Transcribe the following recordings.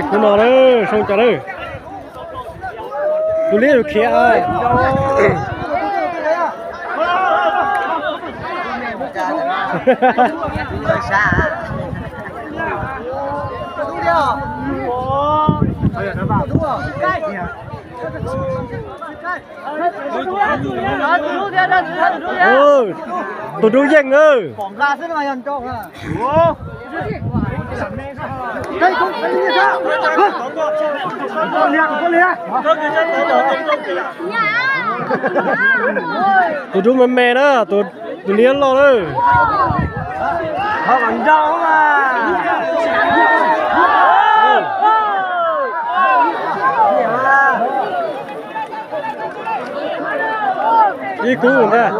Hnub no na, soo cas na. Tus liab yus khiav. Tus dub yeej. Tus dub me me na, tus liab loj na. Ib kub ntag.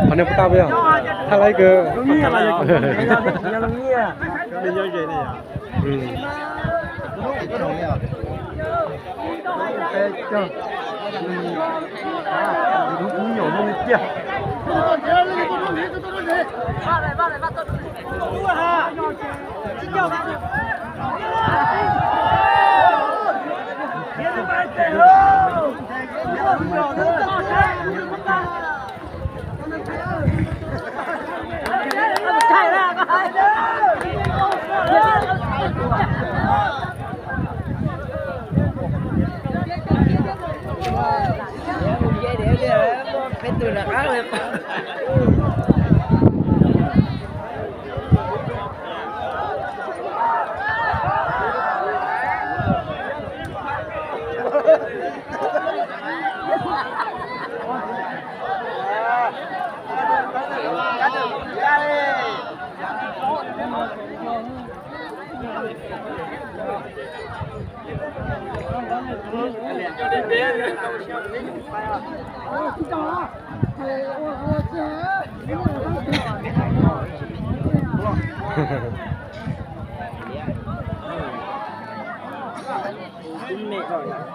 Qhov niag puas tau yog thaj laib kawg.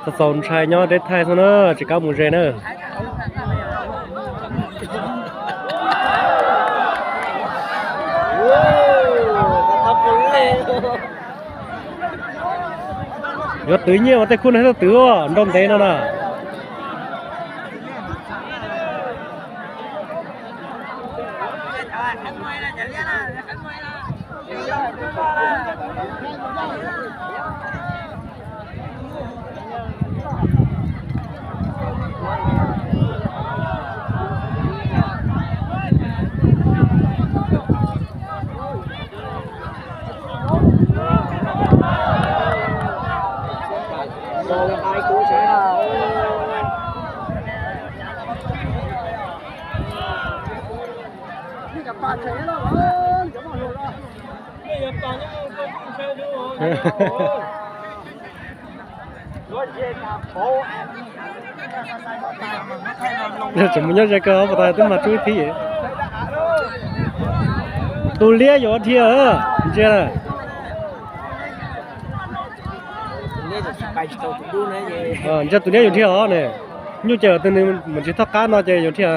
Txaus txaus ntshai nyob deb thaij xwb na, tsis kam mus ze na. Yuav twv nyiaj ua tej khub no twv nrau ntev no na. Tseem mus nyob ze kawg puas tas twb mag tsub ib thib. Tus liab yuav dhia ntsia na. Ntsia tus liab yuav dhia os ne. Nyuj ces tus nws mus tsis thoj qab no ces yuav dhia.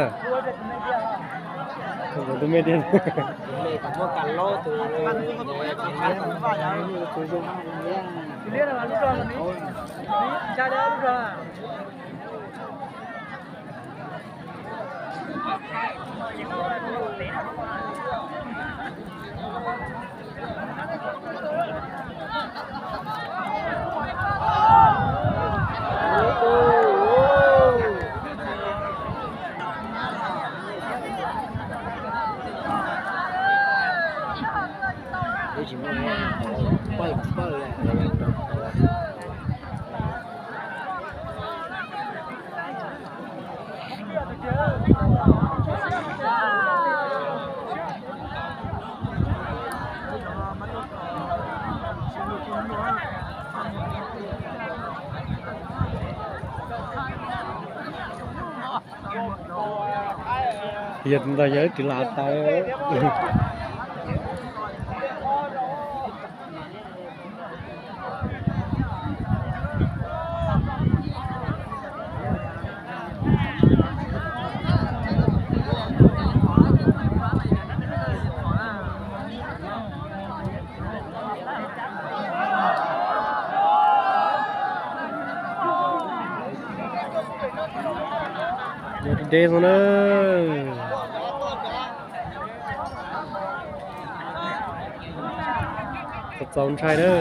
Yog ntawd yog ib ris lam tau. Yog deb deb xwb na. Txaus ntshai na.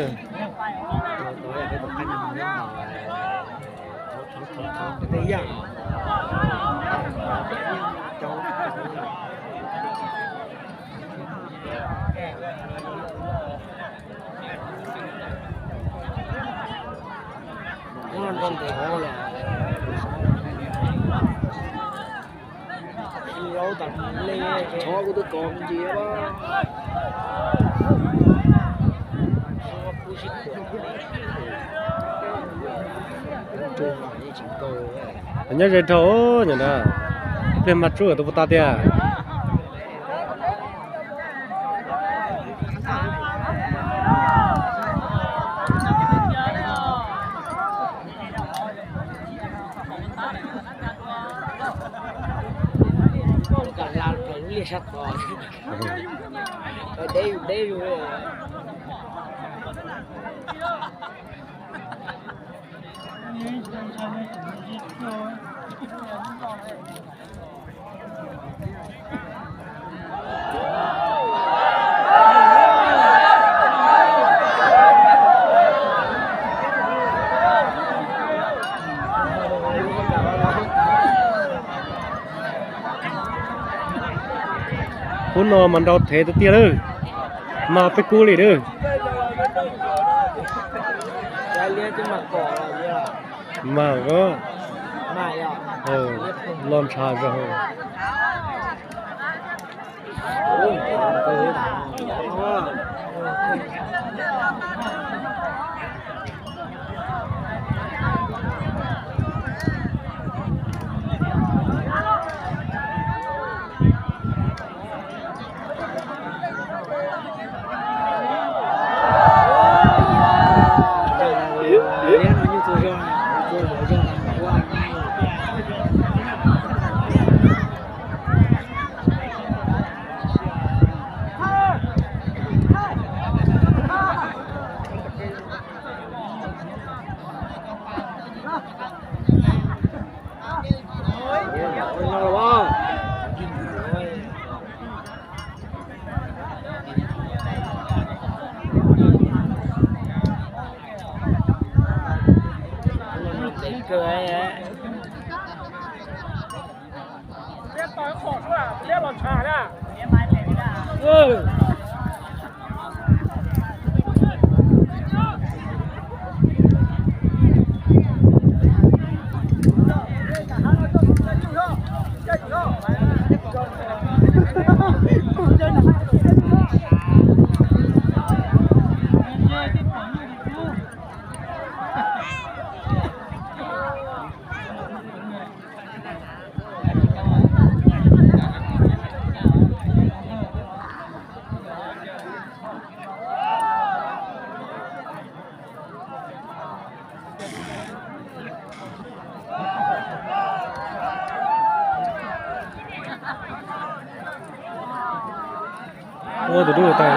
Nyob ze dhau nyom na, pliag mas tsuj tus puas tas tiag. Hnub no mas nrau thev tiag tiag lawm, mas peb kub li lawm. Mas los ntshav zog. Ua tus dub tag.